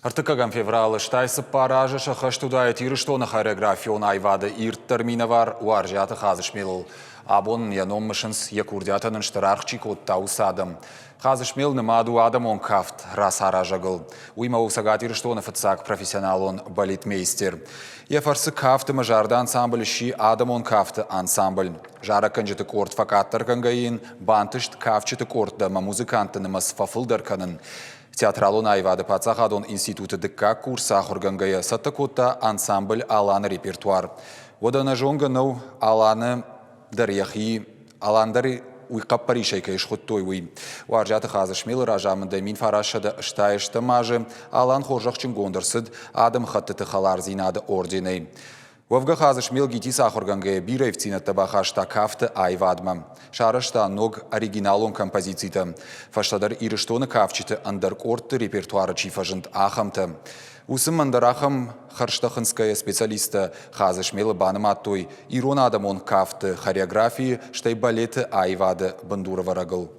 Ӕртыккӕгӕм февралы 84 азы сӕххӕст уыдаид Ирыстоны хореографион аивады ирддӕр минӕвар Уарзиаты Хадзысмелыл. Абон ын йӕ ном мысынц, йӕ курдиатӕн ын стыр аргъ чи кодта, уыцы адӕм. Хадзысмел нымад у адӕмон кафт рацаразӕгыл. Уый ма у Цӕгат Ирыстоны фыццаг профессионалон балетмейстер. Йӕ фӕрцы кафт ӕмӕ зарды ансамбль сси адӕмон кафты ансамбль. Зарӕггӕнджыты къорд фӕкъаддӕргӕнгӕ йын бантыст кафджыты къордтӕ ӕмӕ музыкантты нымӕц фӕфылдӕр кӕнын. Театралон аивады паддзахадон институты дыккаг курсы ахуыргӕнгӕйӕ цӕттӕ кодта ансамбль «Алан-ы репертуар. Уӕдӕ ӕнӕзонгӕ нӕу Аланы дӕр йӕхи, Алан дӕр уый хъӕппӕрисӕй кӕй схуыдтой, уый. Уарзиаты Хадзысмелы разамындӕй 1988 азы Алан хорзӕхджынгонд ӕрцыд адӕмыхӕттыты хӕлардзинады орденӕй. Уӕвгӕ Хадзысмел ГИТИС ахуыргӕнгӕйӕ бирӕ ивддзинӕдтӕ бахаста кафты аивадмӕ. Сарӕзта ног оригиналон композицитӕ. Фӕстӕдӕр Ирыстоны кафджыты ӕндӕр къордты репертуары чи фӕзынд, ахӕмтӕ. Уыцы ӕндӕр ахӕм хӕрзтӕ хынцгӕйӕ специалисттӕ Хадзысмелы банымадтой ирон адӕмон кафты хореографийы, стӕй балеты аивады бындурӕвӕрӕгыл.